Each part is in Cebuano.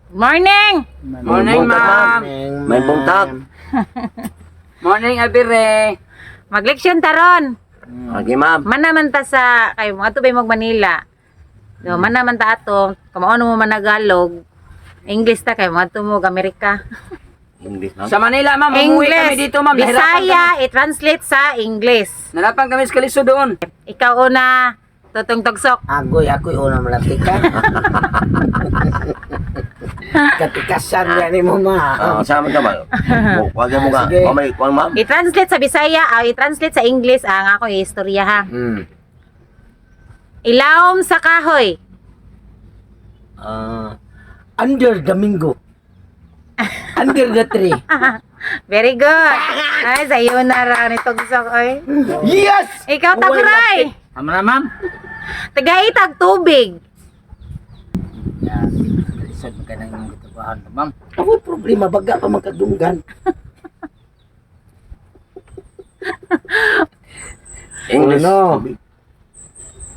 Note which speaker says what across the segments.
Speaker 1: Morning!
Speaker 2: Morning, ma'am.
Speaker 3: May buntag.
Speaker 2: Morning, Abire.
Speaker 1: Magleksyon taron.
Speaker 3: Okay, ma'am.
Speaker 1: Mana man ta sa kay mga tubay mag Manila. No, mana man ta ato, kamao mo managalog. English ta kay mga tumog Amerika.
Speaker 3: English, ma'am.
Speaker 2: Sa Manila, ma'am. Umuwi
Speaker 1: English.
Speaker 2: kami dito, ma'am. Nahirapan
Speaker 1: Bisaya
Speaker 2: kami.
Speaker 1: i-translate sa English.
Speaker 2: Nahirapan kami sa kalisod doon.
Speaker 1: Ikaw una, Tutong Togsok.
Speaker 4: Agoy, ako'y una malapit ka. Katikasan yan ni mo, ma.
Speaker 3: Ah, sama ka, ma'am. Wag mo ka.
Speaker 4: Sige.
Speaker 3: Mamay, kuwan, ma'am.
Speaker 1: I-translate sa Bisaya o i-translate sa English ang ako istorya ha. Ilawom sa kahoy.
Speaker 4: Ah, under the mingo. Under the tree.
Speaker 1: Very good. Ay, sa iyo na ra ni Togsok oy.
Speaker 4: Yes!
Speaker 1: Ikaw Taguray.
Speaker 2: Tama na, ma'am.
Speaker 1: Tagaitag tubig.
Speaker 2: Yan. Kalisod mo ka ng imong gitubahan, ma'am.
Speaker 4: Ako problema, baga pa magkadunggan.
Speaker 3: English.
Speaker 4: Uno.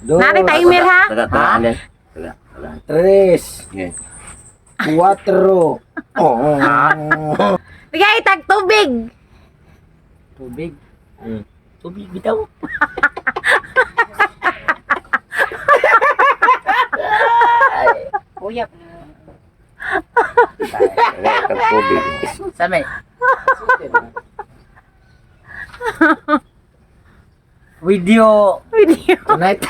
Speaker 4: Dos,
Speaker 1: Nari timer ha.
Speaker 3: Taga, taga, ano? Taga, taga.
Speaker 4: tres,
Speaker 3: Okay.
Speaker 4: cuatro. Oh.
Speaker 1: Tagaitag tubig.
Speaker 2: Tubig.
Speaker 4: Tubig bitaw.
Speaker 2: Uyap.
Speaker 3: Taga, tubig.
Speaker 2: Sami. Video.
Speaker 1: Video.
Speaker 4: Tonight.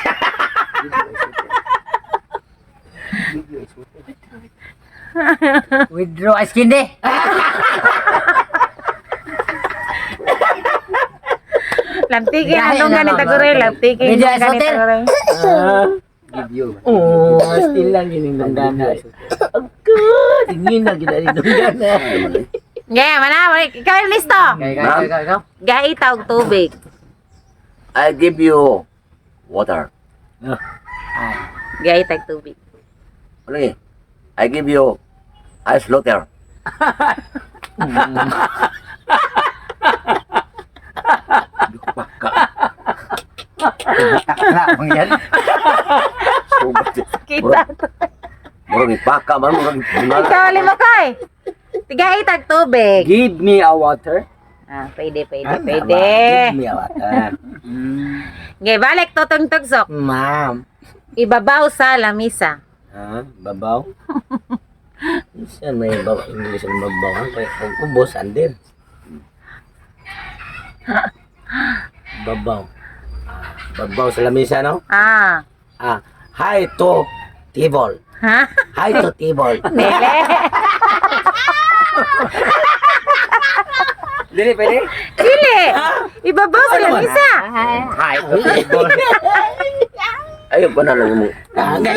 Speaker 2: Withdraw ice candy.
Speaker 1: Lamtikin ang
Speaker 2: Gahi
Speaker 1: dunggan
Speaker 2: na,
Speaker 1: ni
Speaker 2: ma'am.
Speaker 1: Taguray. Lamtikin
Speaker 2: Video
Speaker 1: ang dunggan ni
Speaker 2: isoter.
Speaker 1: Taguray.
Speaker 4: Oh, still lang yun yung dunggan. Agka, tingin na gina yung dunggan.
Speaker 1: Yeah, mana, wait. Ikaw Ernesto.
Speaker 2: Ikaw, ikaw, ikaw, ikaw.
Speaker 1: Gaitaw tubig.
Speaker 3: I give you water.
Speaker 2: Ay.
Speaker 1: Gaitag tubig.
Speaker 3: Ano eh? I give you ice water. Baka.
Speaker 2: Takla, bang yan.
Speaker 3: Sugat.
Speaker 1: Kita.
Speaker 3: Murag ipaka man, murag
Speaker 1: Ikaw Limakoy. Gaitag tubig.
Speaker 2: Give me a water.
Speaker 1: Ah, pwede, pwede, pwede.
Speaker 4: Give me a water.
Speaker 1: Okay, balik Totong Tugsok.
Speaker 4: Ma'am.
Speaker 1: Ibabaw sa lamisa.
Speaker 4: Ha? Babaw? Saan may babaw? English ang babaw? Ang kaya ang ubos, under. Babaw. Ah, babaw sa lamisa, no?
Speaker 1: Ah.
Speaker 4: Ah, hi to table.
Speaker 1: Ha?
Speaker 4: Hi to table.
Speaker 1: Dili.
Speaker 2: Dili, pwede?
Speaker 1: Dili. Ibabaw sa lamisa.
Speaker 2: Hi.
Speaker 3: Ayaw pa na lang mo.
Speaker 4: Ah, okay.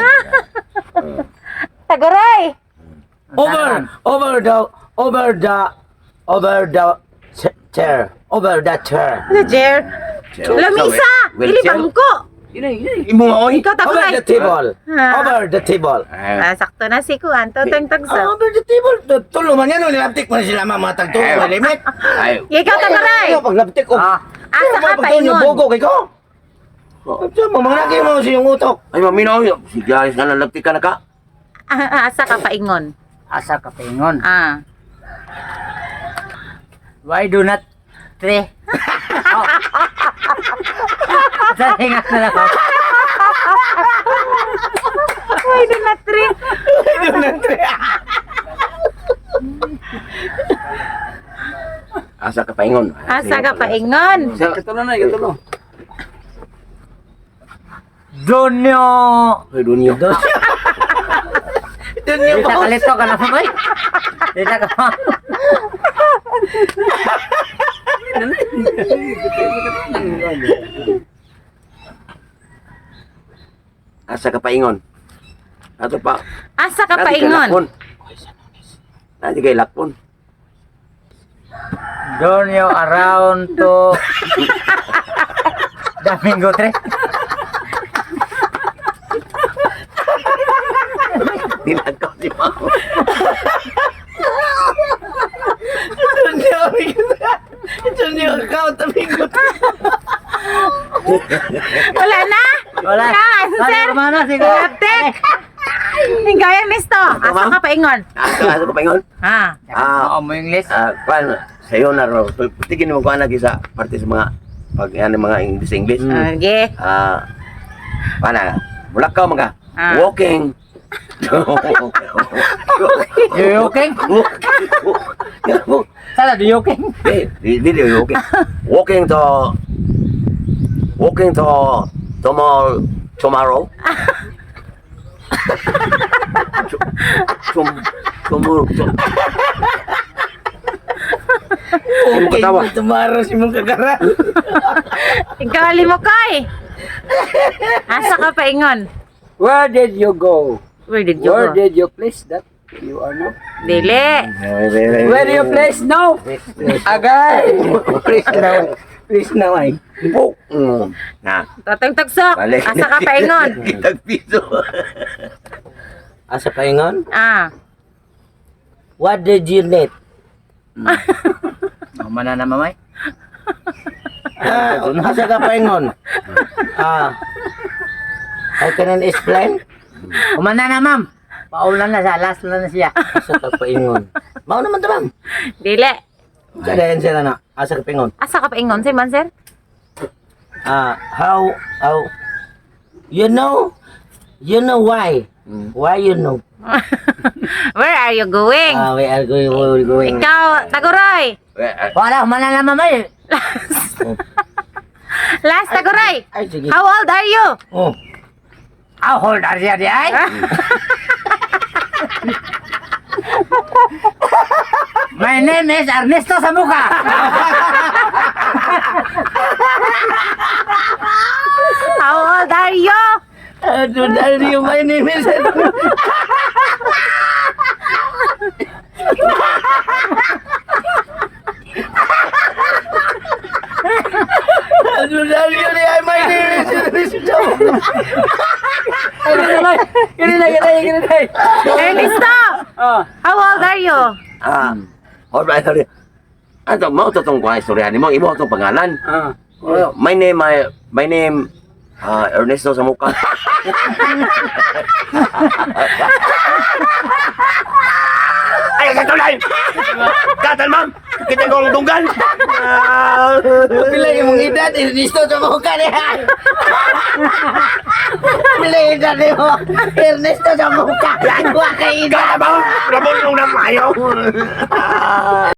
Speaker 1: Taguray.
Speaker 4: Over, over the, over the, over the chair. Over the chair.
Speaker 1: The chair. Lamisa. Dili bangko.
Speaker 3: Imo nga oy.
Speaker 1: Ikaw
Speaker 4: Over
Speaker 1: Taguray.
Speaker 4: the table.
Speaker 1: Ah.
Speaker 4: Over the table.
Speaker 1: Ah, sakto na si Kuan. Totong
Speaker 4: Ah,
Speaker 1: Tugsok.
Speaker 4: over the table. Tulo man yan. Nilaptik mo na sila mga tagtulo. May limit.
Speaker 3: Ay,
Speaker 1: Ikaw Taguray.
Speaker 4: Ayaw, paglaptik ko.
Speaker 2: Ah.
Speaker 1: Asa ka paingon?
Speaker 4: Bogo kay ko. Sa mga lagi mo sa iyong utok.
Speaker 3: ay maminaw. Sige, ayos na lalagti ka na ka.
Speaker 1: Ah, asa ka paingon?
Speaker 2: Asa ka paingon.
Speaker 1: Ah.
Speaker 2: Why do not three? Oh. Sa hinga na lang ako.
Speaker 1: Why do not drink?
Speaker 3: Asa ka paingon.
Speaker 1: Asa ka paingon?
Speaker 2: Katulo na, katulo. Donyo!
Speaker 3: Ay, dunyo.
Speaker 4: Doon yung
Speaker 2: Dita kalito ka na ba? Dita ka.
Speaker 3: Asa ka paingon. Ato pa.
Speaker 1: Asa ka
Speaker 3: Nadi kay
Speaker 1: paingon?
Speaker 3: lakpon. Nadi kay lakpon.
Speaker 2: Donyo around to Domingo tre.
Speaker 3: Tinagaw si Mao.
Speaker 4: Doon yung Doon yung account. Amigo.
Speaker 1: Wala na?
Speaker 2: Wala.
Speaker 1: Wala, sir.
Speaker 2: Wala na siguro.
Speaker 1: Laptek. Ikaw, Ernesto. Asa ka paingon?
Speaker 3: Asa ko paingon?
Speaker 1: Ha?
Speaker 3: Ah.
Speaker 2: Oo mo English.
Speaker 3: Ah, kuan sayo na ro. Tigin mo kuan lagi sa parte sa mga pag yan mga English English.
Speaker 1: Okay.
Speaker 3: Ah. Pana, mulakaw mga walking.
Speaker 2: You walking? Sala, do you walking?
Speaker 3: Eh, di di walking. Walking to tomorrow tomorrow. Tomorrow.
Speaker 4: Okay,
Speaker 3: katawa.
Speaker 4: Tomorrow si mong kagaran.
Speaker 1: Ikaw, Limokoy. Asa ka paingon?
Speaker 2: Where did you go?
Speaker 1: Where did you
Speaker 2: Where
Speaker 1: go?
Speaker 2: did you place that you are now?
Speaker 1: Dili.
Speaker 2: Where do you place now? Agay!
Speaker 4: Please now. Please now ay.
Speaker 3: Buk. Na.
Speaker 1: Tatang tagsok.
Speaker 3: Balik.
Speaker 1: Asa ka paingon?
Speaker 3: Kitag piso.
Speaker 4: Asa paingon?
Speaker 1: Ah.
Speaker 4: What did you need?
Speaker 2: Mana na mamay?
Speaker 4: Ah, asa ka paingon? Ah. I can explain?
Speaker 2: Umana na ma'am. Paulan na siya, last na na siya.
Speaker 4: Asa ka paingon? Mao naman to, ma'am.
Speaker 1: Dili.
Speaker 4: Sa dayon sila na. Asa ka paingon?
Speaker 1: Asa ka paingon, sir man, sir?
Speaker 4: Ah, how you know why? Why you know?
Speaker 1: Where are you going?
Speaker 4: Ah, we are going, we are going.
Speaker 1: Ikaw, Taguroy.
Speaker 2: Wala, umana na mamay.
Speaker 1: Last, Taguroy.
Speaker 4: Ay, sige.
Speaker 1: How old are you?
Speaker 4: Oh.
Speaker 2: How old are you, di ay? My name is Ernesto Samuka.
Speaker 1: How old are you?
Speaker 4: To tell you my name is To tell you my name is Ernesto.
Speaker 2: Gini na.
Speaker 1: Ernesto!
Speaker 2: Ah.
Speaker 1: How old are you?
Speaker 3: Ah. Alright, sorry. Ato mao to tong kuha istorya nimo, imo tong pangalan.
Speaker 2: Ah.
Speaker 3: Oh, my name Ernesto Samuka. Ay, sa tulay! Katal, ma'am! Kita ko dunggan! Ah.
Speaker 4: Pila imong edad, Ernesto sa mukha niya. Pila edad nimo, Ernesto sa mukha. Wa kay edad.
Speaker 3: Katal, ma'am! Ramon nung namayo!